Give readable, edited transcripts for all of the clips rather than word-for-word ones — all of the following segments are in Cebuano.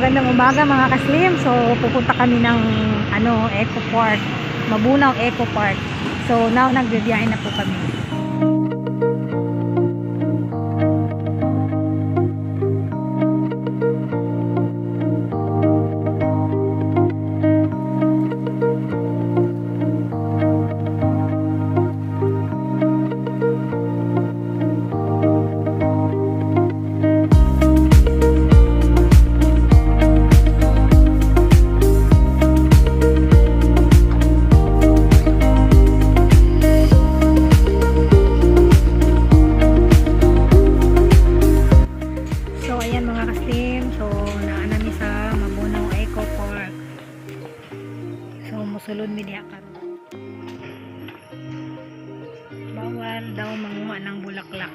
Magandang umaga, mga kaslim. So pupunta kami ng ano, Eco Park. Mabunao Eco Park. So now nagbibiyahe na po kami. So ayan, mga kaslim. So naa nami sa Mabunao Eco Park. So musulod mi diha karon. Bawal daw manguha ng bulaklak.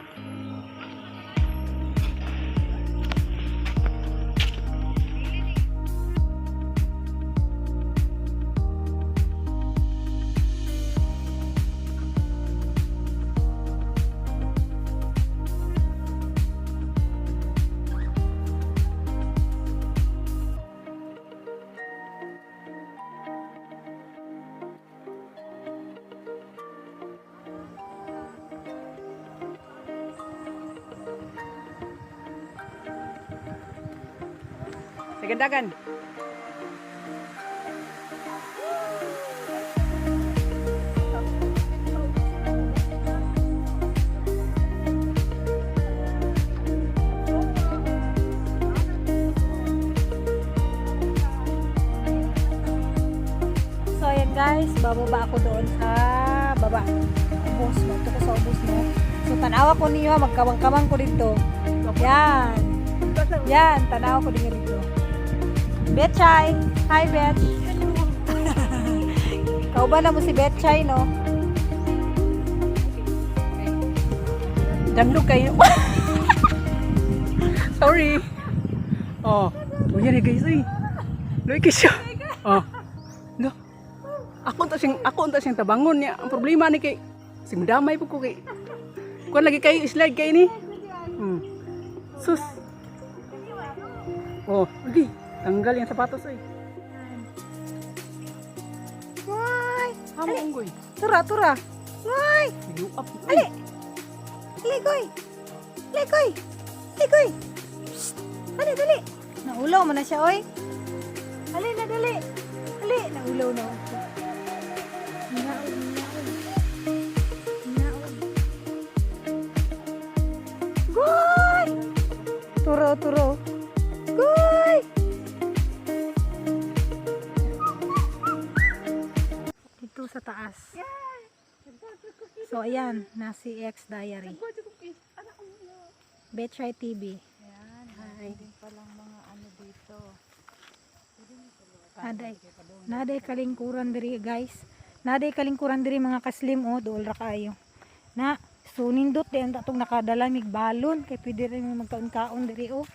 Dagan-dagan. So ayan guys, bababa ako doon sa baba. Ubos, magto ko sa ubos, no. So tanawa ko niyo, magkawang-kawang ko dito. Yan. Yan, tanawa ko ninyo dito. Betchay! Hi, Betch! Kauban na mo si Betchay, no? Dandog kayo. Sorry. Oh, unya ni guys uy. Luy kisyo. Oh. Lo. Ako unta siyang tabangon niya. Ang problema ni kay sing damay po ko kay. Kuan lagi kayo slide kay ni. Sus. Oh, lagi. Tanggal yung sapatos ay. Ay! Hamo unggoy. Tura, tura! Ay! Luap. Ali! Ali, goy! Ali, goy! Ali, goy! Psst! Ali, dali! Naulaw mo na siya, oy! Ali na, dali! Ali! Naulaw na. Naulaw, naulaw. Naulaw. Goy! Turo, turo. Goy! Dito sa taas. So, ayan, nasi X Diary. Betchay TV. Hi. Palang mga ano dito. Naday. Naday kalingkuran diri, guys. Naday kalingkuran diri, mga kaslim, oh, dool ra kaayo. Na, so nindot di ang atong nakadala mig balon kay pwede rin mo magkaon-kaon diri, oh.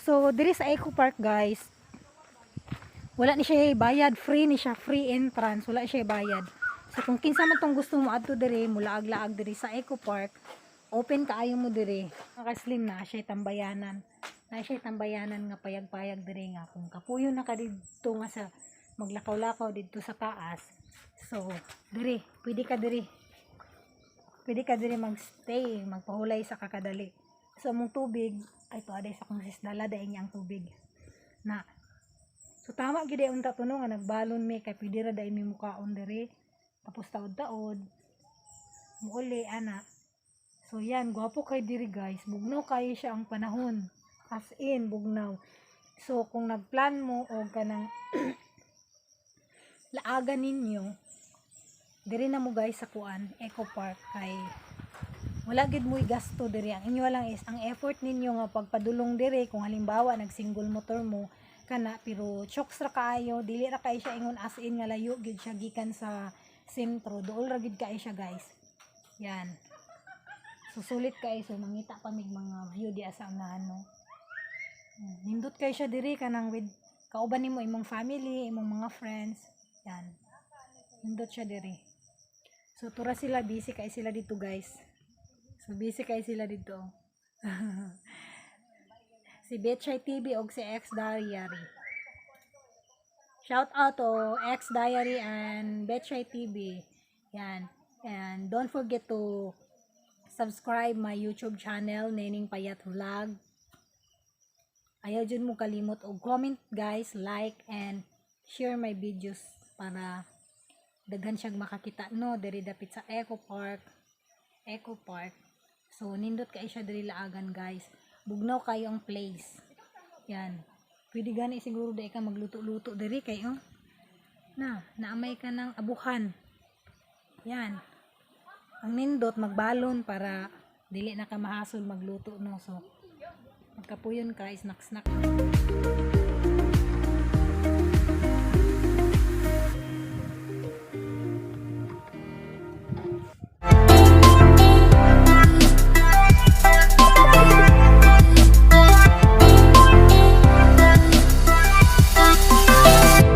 So diri sa Eco Park, guys. Wala ni siya bayad, free ni siya, free entrance, wala siya bayad. So kung kinsa man tong gusto mo adto diri, mulaag-laag diri sa Eco Park, open kaayo mo diri. Mga kaslim, na siya tambayanan. Na siya tambayanan nga payag-payag diri nga kung kapuyo na ka didto nga sa maglakaw-lakaw didto sa taas. So, diri, pwede ka diri. Pwede ka diri magstay, magpahulay sa kakadali. So, among tubig, ay to aday sa kong sis dala dahil niya ang tubig. Na, so tama gid ay unta to no nga nagbalon mi kay pwede ra dai mi mukaon diri. Tapos taod-taod muuli ana. So yan, gwapo kay diri, guys. Bugnaw kayo siya ang panahon. As in, bugnaw. So kung nagplan mo o kanang laagan ninyo, diri na mo guys sa kuan, Eco Park, kay wala gid mo'y gasto diri. Ang inyo lang is ang effort ninyo nga pagpadulong diri kung halimbawa nag single motor mo kana, pero chokes ra kaayo, dili ra kaayo siya ingon as in nga layo gid siya gikan sa sentro. Duol ra gid kaayo siya, guys. Yan, susulit kaayo. So mangita pa mig mga view di sa unahan, no. Nindot kaayo siya diri kanang with kauban nimo imong family, imong mga friends. Yan, nindot siya diri. So tura sila, busy kay sila dito, guys. So busy kay sila dito. Si Betchay TV og si X Diary. Shout out to X Diary and Betchay TV. Yan. And don't forget to subscribe my YouTube channel, Nening Payat Vlog. Ayaw jud mo kalimot og comment, guys, like and share my videos para daghan siyang makakita, no, diri dapit sa Eco Park. Eco Park. So nindot kay siya diri laagan, guys. Bugnaw kayo ang place. Yan. Pwede gani siguro dai ka magluto-luto diri kay oh. Na, naamay ka ng abuhan. Yan. Ang nindot magbalon para dili na ka mahasol magluto, no. So magkapuyon ka, snack snack.